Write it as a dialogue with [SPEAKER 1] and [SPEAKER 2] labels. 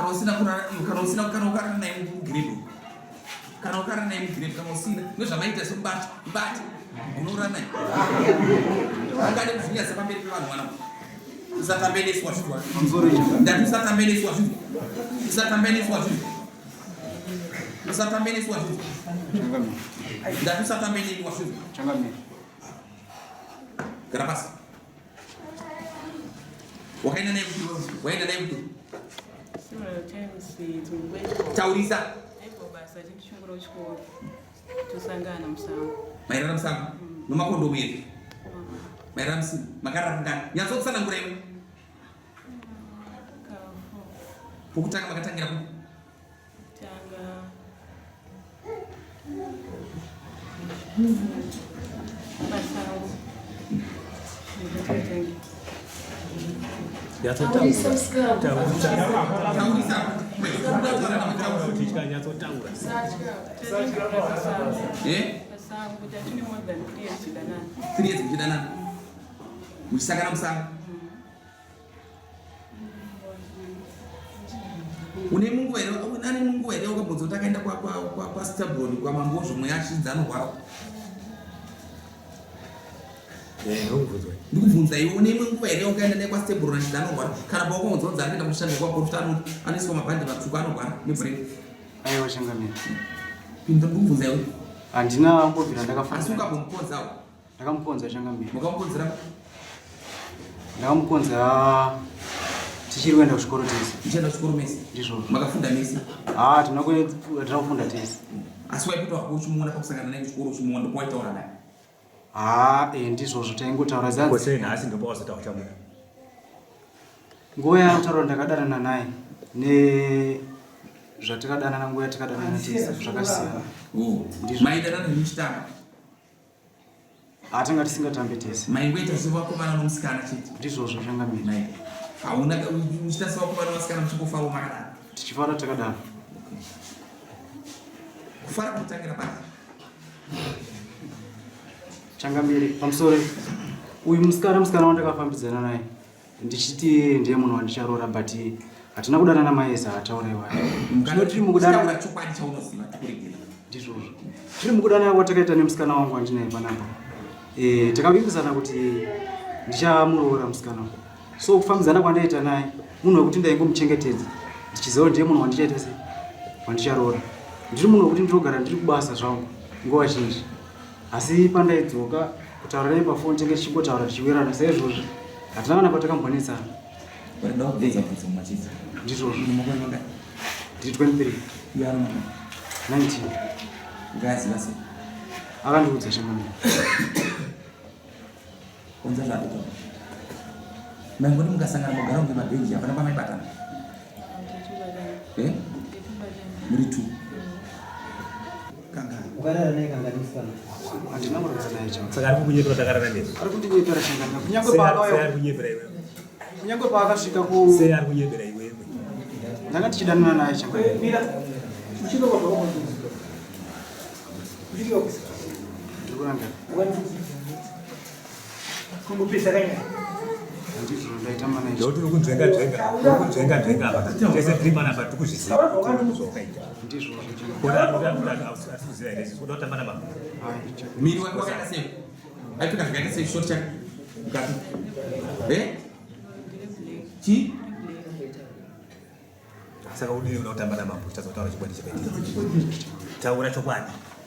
[SPEAKER 1] Kana usina kurara kana usina kana ukarara naye mugrade. Kana ukarara naye mugrade kana usina nezvamaita semubati mubati unorara naye. Ungade kuzvinyasa pamberi pevanhu mwana. Usatambe nesu wazvinzwa. Ndati usatambe nesu wazvinzwa. Usatambe nesu wazvinzwa. Usatambe nesu wazvinzwa. Ndati usatambe neni wazvinzwa.
[SPEAKER 2] Changamire.
[SPEAKER 1] Gara pasi. Wakaenda naye kupi? Waenda naye kupi?
[SPEAKER 3] Several times eh,
[SPEAKER 1] Taurisa.
[SPEAKER 3] Basa chindishungura kuchikoro. Tosangana musango.
[SPEAKER 1] Mairara musango. Nomakondomu here? Mairara musina. Makarara kangani? Nyatso kutsanangura iwe. Pokutanga makatangira kupi?
[SPEAKER 3] Tanga. Pasango.
[SPEAKER 4] Nyatsotaura.
[SPEAKER 1] Eh? 3 years muchidanana. Muchisangana musango. Une munguva here ane munguva here wakabvunza kuti akaenda kwaStabron kwamambozvo mweya achinzi anorwara? Ndikubvunza iwe une imwe nguva here wakaenda naye kwaStabron achinzi anorwara? Kana pawakaunza kunzi anoenda kushanda kwaprofita anoiswa mabhandi matsvuku anorwara nebrain.
[SPEAKER 2] Aiwa changamire.
[SPEAKER 1] Pinda ndikubvunza iwe.
[SPEAKER 2] Handina kumbobvira ndakafamba.
[SPEAKER 1] Asi ukambomukonzawo?
[SPEAKER 2] Ndakamukonza changamire.
[SPEAKER 1] Makamukonzera?
[SPEAKER 2] Ndakamukonza tichiri kuenda kuchikoro tese.
[SPEAKER 1] Muchienda kuchikoro mese?
[SPEAKER 2] Ndizvo.
[SPEAKER 1] Makafunda mese?
[SPEAKER 2] Ah, tina kufunda tese.
[SPEAKER 1] Asi waipota wako uchimuona pakusangana naye kuchikoro uchimuona ndopawaitaura naye?
[SPEAKER 2] Ah, eh ndizvozvo taingotaura zanzi.
[SPEAKER 4] Kose nhasi ndopawazotaura uchamuona.
[SPEAKER 2] Nguva yaanotaura ndakadanana naye ne zvatakadanana nguva yatakadanana tese zvakasiyana.
[SPEAKER 1] Oh, maidanana muchitamba?
[SPEAKER 2] Hatanga tisingatambe tese.
[SPEAKER 1] Maingoita sevakomana nomusikana chete.
[SPEAKER 2] Ndizvozvo changamire.
[SPEAKER 1] Hauna muchiita sevakomana vasikana muchingofarawo makadaro.
[SPEAKER 2] Tichifara takadaro.
[SPEAKER 1] Kufara kunotangira papi?
[SPEAKER 2] Changamire pamusoro uyu musikana musikana wandakafambidzana naye ndichiti ndiye munhu wandicharoora but hatina kudanana maeza ataura iwayo zvino tiri mukudanana
[SPEAKER 1] chokwadi chaunoziva tikuregera
[SPEAKER 2] ndizvozvo tiri mukudanana kwatakaita nemusikana wangu wandinaye panapa e, takavimbisana kuti ndichamuroora musikana wangu so kufambidzana kwandaita naye munhu wekuti ndaingomuchengetedza ndichiziva ndiye munhu wandichaita se wandicharoora ndiri munhu wekuti ndinogara ndiri kubasa zvangu nguva zhinji Asi pandaidzoka kutaura naye pafoni tenge tichingotaura tichiwirirana saizvozvi hatina kana kwatakambonetsana. Ndizvozvo. Ndiri 23. 19.
[SPEAKER 1] Ukaziva sei?
[SPEAKER 2] Akandiudza shamwari.
[SPEAKER 1] Unza zvaatotaura. Mangoni mukasangana mogara kunge mabhenji hapana pamaibatana. Eh? Muri two. Kangani?
[SPEAKER 2] Ukarara naye kangani musikana? Handina kurara naye chama.
[SPEAKER 4] Saka ari kukunyepera takarara nesu.
[SPEAKER 2] Ari kundinyepera changana. Kunyangwe paakauya.
[SPEAKER 4] Ari kunyepera iwewe.
[SPEAKER 2] Kunyangwe paakasvika ku
[SPEAKER 4] Sei ari kunyepera iwewe?
[SPEAKER 2] Ndanga tichidanana naye changana.
[SPEAKER 5] Mira. Uchinga kwa kwa. Uchinga kwa.
[SPEAKER 2] Ndiri kuranga.
[SPEAKER 5] Kungopisa kanya.
[SPEAKER 2] Ndizvo ndaitamba naye.
[SPEAKER 4] Ndokuti uri kunzvenga nzvenga, uri kunzvenga nzvenga apa. Tese tiri panapa tiri kuzviziva zvawakaita.
[SPEAKER 2] Ndizvo.
[SPEAKER 4] Kuda kuda kuda asi kuziva here kuda kutamba nababa.
[SPEAKER 1] Miri wake wakaita sei? Aipfeka zvakaita sei short chake? Mukati. Eh? Chi?
[SPEAKER 4] Saka udii uda kutamba namambo uchazotaura chokwadi chakaitika. Taura chokwadi.